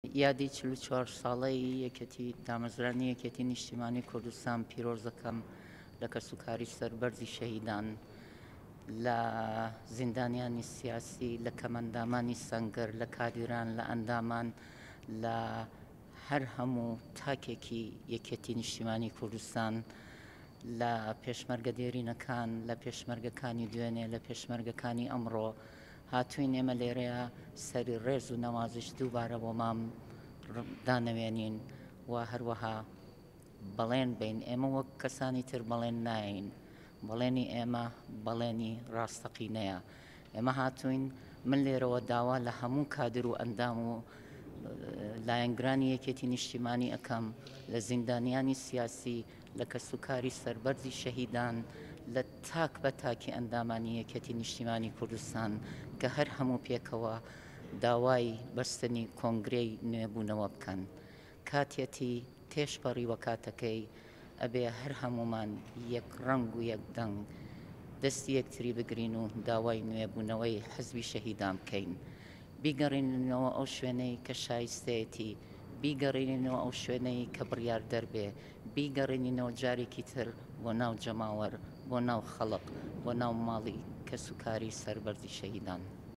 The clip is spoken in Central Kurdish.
یادی 44 ساڵەی یەکێتی دامەزرانی یەکێتی نیشتیمانی کوردستان پیرۆز دەکەم لە کەسوکاری سەربەرزی شەهیدان، لە زیندانیانی سیاسی، لە کەمئەندامانی سەنگەر، لە کادیران، لە ئەندامان، لە هەر هەموو تاکێکی یەکێتی نیشتیمانی کوردستان، لە پێشمەرگە دێرینەکان، لە پێشمەرگەکانی دوێنێ، لە پێشمەرگەکانی ئەمڕۆ. هاتووین ئێمە لێرەیە سەری ڕێز و نەوازش دووبارە بۆ مام دانەوێنین و هەروەها بەڵێن بین. ئێمە وەک کەسانی تر بەڵێن ناین، بەڵێنی ئێمە بەڵێنی ڕاستەقینەیە. ئێمە هاتووین، من لێرەوە داوا لە هەموو کادر و ئەندام و لایەنگرانی یەکێتی نیشتیمانی ئەکەم، لە زیندانیانی سیاسی، لە کەسوکاری سەربەرزی شەهیدان، لە تاک بە تاکی ئەندامانی یەکێتی نیشتیمانی کوردستان کە هەر هەموو پێکەوە داوای بەستنی کۆنگرەی نوێبوونەوە بکەن. کاتیەتی تێشپەڕیوە کاتەکەی، ئەبێ هەر هەموومان یەک ڕەنگ و یەک دەنگ دەستی یەکتری بگرین و داوای نوێبوونەوەی حزبی شەهیدان بکەین. بیگەڕێنینەوە ئەو شوێنەی کە شایستەیەتی، بیگەڕێنینەوە ئەو شوێنەی کە بڕیاردەر بێ، بیگەڕێنینەوە جارێکی تر بۆ ناو جەماوەر، بۆ ناو خەڵک، بۆ ناو ماڵی کەسوکاری سەربەرزی شەهیدان.